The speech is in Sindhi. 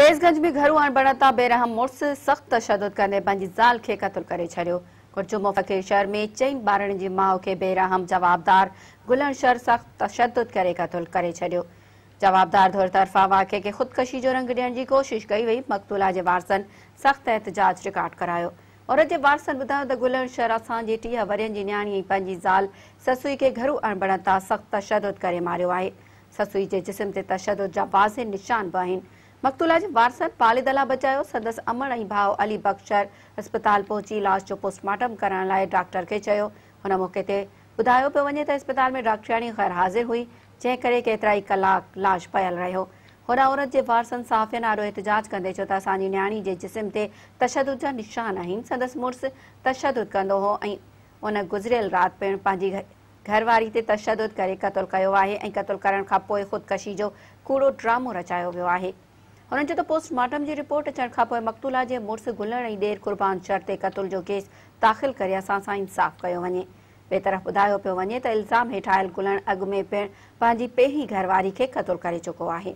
فيض گنج ۾ گهرو اڻبڻت تان بيرحم مڙس سخت تشدد ڪندي پنهنجي زال کي قتل ڪري ڇڏيو. ڳوٺ فقير شهر ۾ چئن ٻارڙن جي ماء کي بيرحم جوابدار گلڻ شر سخت تشدد ڪري قتل ڪري ڇڏيو. جوابدار ڌر طرفان واقعي کي خودڪشي جو رنگ ڏيڻ جي ڪوشش ڪئي وئي. مقتولا جي وارثن سخت احتجاج رڪارڊ ڪرايو. عورت جي وارثن ٻڌايو ته گلڻ شر اسان جي 30 ورهين جي نياڻي ۽ پنهنجي زال سسئي کي گهرو اڻبڻت تان سخت تشدد ڪري ماريو آهي. سسئي جي جسم تي تشدد جا واضح نشان به آهن. مقتولا جي وارثن والد الله بچايو، سندس امڙ ۽ ڀاء علي بخش شر اسپتال پهچي لاش جو پوسٽ مارٽم ڪرائڻ لاء ڊاڪٽر کي چيو. ان موقعي تي ٻڌايو پيو وڃي ته اسپتال ۾ ڊاڪٽرياڻي غير حاضر هئي، جنهن ڪري ڪيترائي ڪلاڪ لاش پيل رهيو. هن عورت جي وارثن صحافين آڏو احتجاج ڪندي چيو ته اسان جي نياڻي جي جسم تي تشدد جا نشان آهن، سندس مڙس تشدد ڪندو هو ۽ ان گذريل رات پڻ پنهنجي گهر واري تي تشدد ڪري قتل ڪيو آهي ۽ قتل ڪرڻ کان پوء خودڪشي جو ڪوڙو ڊرامو رچايو ويو آهي. هنن چيو ته پوسٽ مارٽم جي رپورٽ اچڻ کان پوء مقتولا جي مڙس گلڻ ۽ ڏير قربان شر تي قتل جو ڪيس داخل ڪري اسان سان انصاف ڪيو وڃي. ٻئي طرف ٻڌايو پيو وڃي ته الزام هيٺ آيل گلڻ اڳ ۾ پڻ پنهنجي پهرين گهر واري کي قتل ڪري چڪو آهي.